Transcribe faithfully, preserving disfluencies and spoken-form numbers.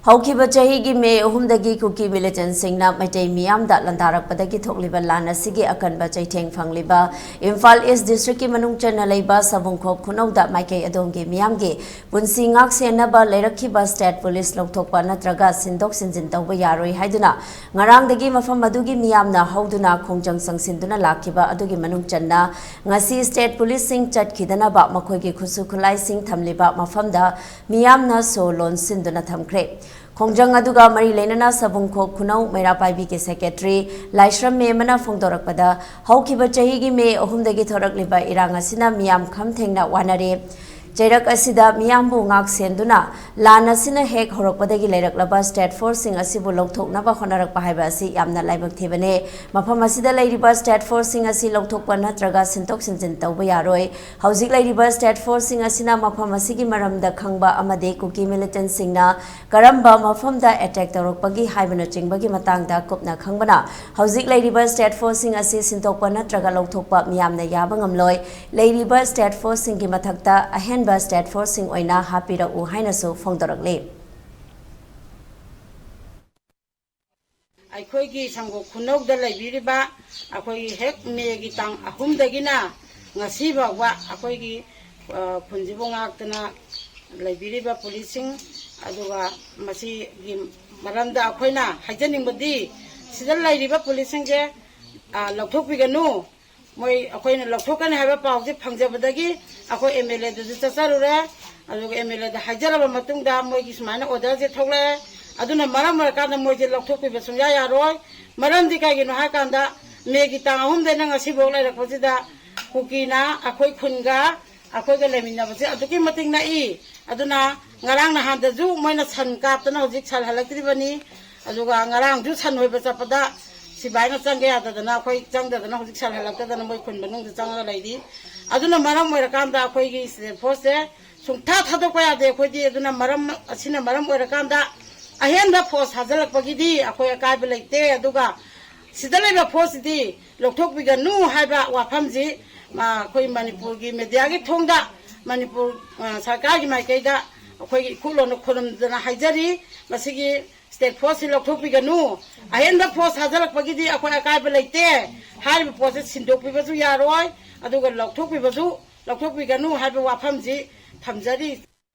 ꯍꯧꯈꯤꯕ ꯆꯍꯤꯒꯤ ꯃꯦ ꯑꯍꯨꯝꯗꯒꯤ ꯀꯨꯀꯤ ꯃꯤꯂꯤꯇꯦꯟꯁꯤꯡꯅ ꯃꯩꯇꯩ ꯃꯤꯌꯥꯝꯗ ꯂꯥꯟꯗꯥꯔꯛꯄꯗꯒꯤ ꯊꯣꯛꯂꯤꯕ ꯂꯥꯟ ꯑꯁꯤꯒꯤ ꯑꯀꯟꯕ ꯆꯩꯊꯦꯡ ꯐꯪꯂꯤꯕ ꯏꯝꯐꯥꯜ ꯏꯁ ꯗꯤꯁꯇ꯭ꯔꯤꯛꯀꯤ ꯃꯅꯨꯡ ꯆꯟꯅ ꯂꯩꯕ ꯁꯕꯨꯡꯈꯣꯛ ꯈꯨꯅꯧꯗ ꯃꯥꯏꯀꯩ ꯑꯗꯣꯝꯒꯤ ꯃꯤꯌꯥꯝꯒꯤ ꯄꯨꯟꯁꯤ ꯉꯥꯛ ꯁꯦꯟꯅꯕ ꯂꯩꯔꯛꯈꯤꯕ ꯁ꯭ꯇꯦꯠ ꯄꯨꯂꯤꯁ ꯂꯧꯊꯣꯛꯄ ꯅꯠꯇ꯭ꯔꯒ ꯁꯤꯟꯗꯣꯛ ꯁꯤꯟꯖꯤꯟ ꯇꯧꯕ ꯌꯥꯔꯣꯏ ꯍꯥꯏꯗꯨꯅ ꯉꯔꯥꯡꯗꯒꯤ ꯃꯐꯝ ꯑꯗꯨꯒꯤ ꯃꯤꯌꯥꯝꯅ ꯍꯧꯗꯨꯅ ꯈꯣꯡꯖꯪ ꯆꯪꯁꯤꯟꯗꯨꯅ ꯂꯥꯛꯈꯤꯕ ꯑꯗꯨꯒꯤ ꯃꯅꯨꯡ ꯆꯟꯅ ꯉꯁꯤ ꯁ꯭ꯇꯦꯠ ꯄꯨꯂꯤꯁꯁꯤꯡ ꯆꯠꯈꯤꯗꯅꯕ ꯃꯈꯣꯏꯒꯤ ꯈꯨꯠꯁꯨ ꯈꯨꯠꯂꯥꯏꯁꯤꯡ ꯊꯝꯂꯤꯕ ꯃꯐꯝꯗ ꯃꯤꯌꯥꯝꯅ ꯁꯣ ꯂꯣꯟꯁꯤꯟꯗꯨꯅ ꯊꯝꯈ꯭ꯔꯦ꯫ ꯈꯣꯡꯖꯪ ꯑꯗꯨꯒ ꯃꯔꯤ ꯂꯩꯅꯅ ꯁꯕꯨꯡꯈꯣꯛ ꯈꯨꯅꯧ ꯃꯩꯔꯥ ꯄꯥꯏꯕꯤꯒꯤ ꯁꯦꯀ꯭ꯔꯦꯇꯔꯤ ꯂꯥꯏꯁ꯭ꯔꯝ ꯃꯦꯝꯕꯅ ꯐꯣꯡꯗꯣꯔꯛꯄꯗ, ꯍꯧꯈꯤꯕ ꯆꯍꯤꯒꯤ ꯃꯦ ꯑꯍꯨꯝꯗꯒꯤ ꯊꯣꯔꯛꯂꯤꯕ ꯏꯔꯥꯡ ꯑꯁꯤꯅ ꯃꯤꯌꯥꯝ ꯈꯝ ꯊꯦꯡꯅ ꯋꯥꯅꯔꯦ꯫ ꯆꯩꯔꯛ ꯑꯁꯤꯗ ꯃꯤꯌꯥꯝꯕꯨ ꯉꯥꯛ ꯁꯦꯟꯗꯨꯅ ꯂꯥꯟ ꯑꯁꯤꯅ ꯍꯦꯛ ꯍꯧꯔꯛꯄꯗꯒꯤ ꯂꯩꯔꯛꯂꯕ ꯁ꯭ꯇꯦꯠ ꯐꯣꯔꯁꯁꯤꯡ ꯑꯁꯤꯕꯨ ꯂꯧꯊꯣꯛꯅꯕ ꯍꯣꯠꯅꯔꯛꯄ ꯍꯥꯏꯕ ꯑꯁꯤ ꯌꯥꯝꯅ ꯂꯥꯏꯕꯛ ꯊꯤꯕꯅꯤ꯫ ꯃꯐꯝ ꯑꯁꯤꯗ ꯂꯩꯔꯤꯕ ꯁ꯭ꯇꯦꯠ ꯐꯣꯔꯁꯁꯤꯡ ꯑꯁꯤ ꯂꯧꯊꯣꯛꯄ ꯅꯠꯇ꯭ꯔꯒ ꯁꯤꯟꯗꯣꯛ ꯁꯤꯟꯖꯤꯟ ꯇꯧꯕ ꯌꯥꯔꯣꯏ꯫ ꯍꯧꯖꯤꯛ ꯂꯩꯔꯤꯕ ꯁ꯭ꯇꯦꯠ ꯐꯣꯔꯁꯁꯤꯡ ꯑꯁꯤꯅ ꯃꯐꯝ ꯑꯁꯤꯒꯤ ꯃꯔꯝꯗ ꯈꯪꯕ ꯑꯃꯗꯤ ꯀꯨꯀꯤ ꯃꯤꯂꯤꯇꯦꯟꯁꯤꯡꯅ ꯀꯔꯝꯕ ꯃꯐꯝꯗ ꯑꯦꯇꯦꯛ ꯇꯧꯔꯛꯄꯒꯤ ꯍꯥꯏꯕꯅꯆꯤꯡꯕꯒꯤ ꯃꯇꯥꯡꯗ ꯀꯨꯞꯅ ꯈꯪꯕꯅ, ꯍꯧꯖꯤꯛ ꯂꯩꯔꯤꯕ ꯁ꯭ꯇꯦꯠ ꯐꯣꯔꯁꯁꯤꯡ ꯑꯁꯤ ꯁꯤꯟꯗꯣꯛꯄ ꯅꯠꯇ꯭ꯔꯒ ꯂꯧꯊꯣꯛꯄ ꯃꯤꯌꯥꯝꯅ ꯌꯥꯕ ꯉꯝꯂꯣꯏ꯫ ꯂꯩꯔꯤꯕ ꯁ꯭ꯇꯦꯠ ꯐꯣꯔꯁꯁꯤꯡꯒꯤ ꯃꯊꯛꯇ ꯑꯍꯦꯟꯕ ꯁ꯭ꯇꯦꯠ ꯐꯣꯔꯁꯁꯤꯡ ꯑꯣꯏꯅ ꯍꯥꯞꯄꯤꯔꯛꯎ ꯍꯥꯏꯅꯁꯨ ꯐꯣꯡꯗꯣꯔꯛꯂꯤ꯫ ꯑꯩꯈꯣꯏꯒꯤ ꯁꯪꯒꯣ ꯈꯨꯅꯧꯗ ꯂꯩꯕꯤꯔꯤꯕ ꯑꯩꯈꯣꯏꯒꯤ ꯍꯦꯛ ꯃꯦꯒꯤ ꯇꯥꯡ ꯑꯍꯨꯝꯗꯒꯤꯅ ꯉꯁꯤ ꯐꯥꯎꯕ ꯑꯩꯈꯣꯏꯒꯤ, ꯑ, ꯈꯨꯟꯁꯤꯕꯨ ꯉꯥꯛꯇꯅ ꯂꯩꯕꯤꯔꯤꯕ ꯄꯨꯂꯤꯁꯁꯤꯡ, ꯑꯗꯨꯒ ꯃꯁꯤꯒꯤ ꯃꯔꯝꯗ ꯑꯩꯈꯣꯏꯅ ꯍꯥꯏꯖꯅꯤꯡꯕꯗꯤ, ꯁꯤꯗ ꯂꯩꯔꯤꯕ ꯄꯨꯂꯤꯁꯁꯤꯡꯁꯦ, ꯑ, ꯂꯧꯊꯣꯛꯄꯤꯒꯅꯨ꯫ ꯃꯣꯏ ꯑꯩꯈꯣꯏꯅ ꯂꯧꯊꯣꯛꯀꯅꯤ ꯍꯥꯏꯕ ꯄꯥꯎꯁꯦ ꯐꯪꯖꯕꯗꯒꯤ ꯑꯩꯈꯣꯏ ꯑꯦꯝ ꯑꯦꯜ ꯑꯦꯗꯁꯨ ꯆꯠꯆꯔꯨꯔꯦ꯫ ꯑꯗꯨꯒ ꯑꯦꯝ ꯑꯦꯜ ꯑꯦꯗ ꯍꯥꯏꯖꯔꯕ ꯃꯇꯨꯡꯗ ꯃꯣꯏꯒꯤ ꯁꯨꯃꯥꯏꯅ ꯑꯣꯔꯗꯔꯁꯦ ꯊꯣꯛꯂꯛꯑꯦ꯫ ꯑꯗꯨꯅ ꯃꯔꯝ ꯑꯣꯏꯔꯀꯥꯟꯗ ꯃꯣꯏꯁꯦ ꯂꯧꯊꯣꯛꯄꯤꯕ ꯁꯨꯡꯌꯥ ꯌꯥꯔꯣꯏ꯫ ꯃꯔꯝꯗꯤ ꯀꯩꯒꯤꯅꯣ ꯍꯥꯏꯀꯥꯟꯗ, ꯃꯦꯒꯤ ꯇꯥꯡ ꯑꯍꯨꯝꯗꯩꯅ ꯉꯁꯤꯐꯥꯎ ꯂꯩꯔꯛꯄꯁꯤꯗ ꯀꯨꯀꯤꯅ ꯑꯩꯈꯣꯏ ꯈꯨꯟꯒ ꯑꯩꯈꯣꯏꯒ ꯂꯩꯃꯤꯟꯅꯕꯁꯦ ꯑꯗꯨꯛꯀꯤ ꯃꯇꯤꯛ ꯅꯛꯏ꯫ ꯑꯗꯨꯅ ꯉꯔꯥꯡ ꯅꯍꯥꯟꯗꯁꯨ ꯃꯣꯏꯅ ꯁꯟ ꯀꯥꯞꯇꯅ ꯍꯧꯖꯤꯛ ꯁꯟ ꯍꯜꯂꯛꯇ꯭ꯔꯤꯕꯅꯤ꯫ ꯑꯗꯨꯒ ꯉꯔꯥꯡꯁꯨ ꯁꯟ ꯍꯣꯏꯕ ꯆꯠꯄꯗ ꯁꯤꯕꯥꯏꯅ ꯆꯪꯒꯦ ꯌꯥꯗꯗꯅ, ꯑꯩꯈꯣꯏ ꯆꯪꯗꯗꯅ ꯍꯧꯖꯤꯛ ꯁꯟ ꯍꯜꯂꯛꯇꯗꯅ ꯃꯣꯏ ꯈꯨꯟ ꯃꯅꯨꯡꯗ ꯆꯪꯉꯒ ꯂꯩꯔꯤ꯫ ꯑꯗꯨꯅ ꯃꯔꯝ ꯑꯣꯏꯔꯀꯥꯟꯗ ꯑꯩꯈꯣꯏꯒꯤ ꯁ꯭ꯇꯦꯠ ꯐꯣꯔꯁꯁꯦ ꯁꯨꯡꯊꯥ ꯊꯥꯗꯣꯛꯄ ꯌꯥꯗꯦ ꯑꯩꯈꯣꯏꯗꯤ꯫ ꯑꯗꯨꯅ ꯃꯔꯝ ꯑꯁꯤꯅ ꯃꯔꯝ ꯑꯣꯏꯔꯀꯥꯟꯗ ꯑꯍꯦꯟꯕ ꯐꯣꯔꯁ ꯊꯥꯖꯤꯜꯂꯛꯄꯒꯤꯗꯤ ꯑꯩꯈꯣꯏ ꯑꯀꯥꯏꯕ ꯂꯩꯇꯦ꯫ ꯑꯗꯨꯒ ꯁꯤꯗ ꯂꯩꯕ ꯐꯣꯔꯁꯁꯤꯗꯤ ꯂꯧꯊꯣꯛꯄꯤꯒꯅꯨ ꯍꯥꯏꯕ ꯋꯥꯐꯝꯁꯤ, ꯑ, ꯑꯩꯈꯣꯏ ꯃꯅꯤꯄꯨꯔꯒꯤ ꯃꯦꯗꯤꯌꯥꯒꯤ ꯊꯣꯡꯗ, ꯃꯅꯤꯄꯨꯔ, ꯑ, ꯁꯔꯀꯥꯔꯒꯤ ꯃꯥꯏꯀꯩꯗ ꯑꯩꯈꯣꯏꯒꯤ ꯏꯈꯨꯠꯂꯣꯟꯅ ꯈꯨꯔꯨꯝꯗꯅ ꯍꯥꯏꯖꯔꯤ꯫ ꯃꯁꯤꯒꯤ ꯁ꯭ꯇꯦꯠ ꯐꯣꯔꯁꯁꯤ ꯂꯧꯊꯣꯛꯄꯤꯒꯅꯨ꯫ ꯑꯍꯦꯟꯕ ꯐꯣꯔꯁ ꯊꯥꯖꯤꯜꯂꯛꯄꯒꯤꯗꯤ ꯑꯩꯈꯣꯏ ꯑꯀꯥꯏꯕ ꯂꯩꯇꯦ꯫ ꯍꯥꯏꯔꯤꯕ ꯄꯣꯠꯁꯦ ꯁꯤꯟꯗꯣꯛꯄꯤꯕꯁꯨ ꯌꯥꯔꯣꯏ, ꯑꯗꯨꯒ ꯂꯧꯊꯣꯛꯄꯤꯕꯁꯨ, ꯂꯧꯊꯣꯛꯄꯤꯒꯅꯨ ꯍꯥꯏꯕ ꯋꯥꯐꯝꯁꯤ ꯊꯝꯖꯔꯤ꯫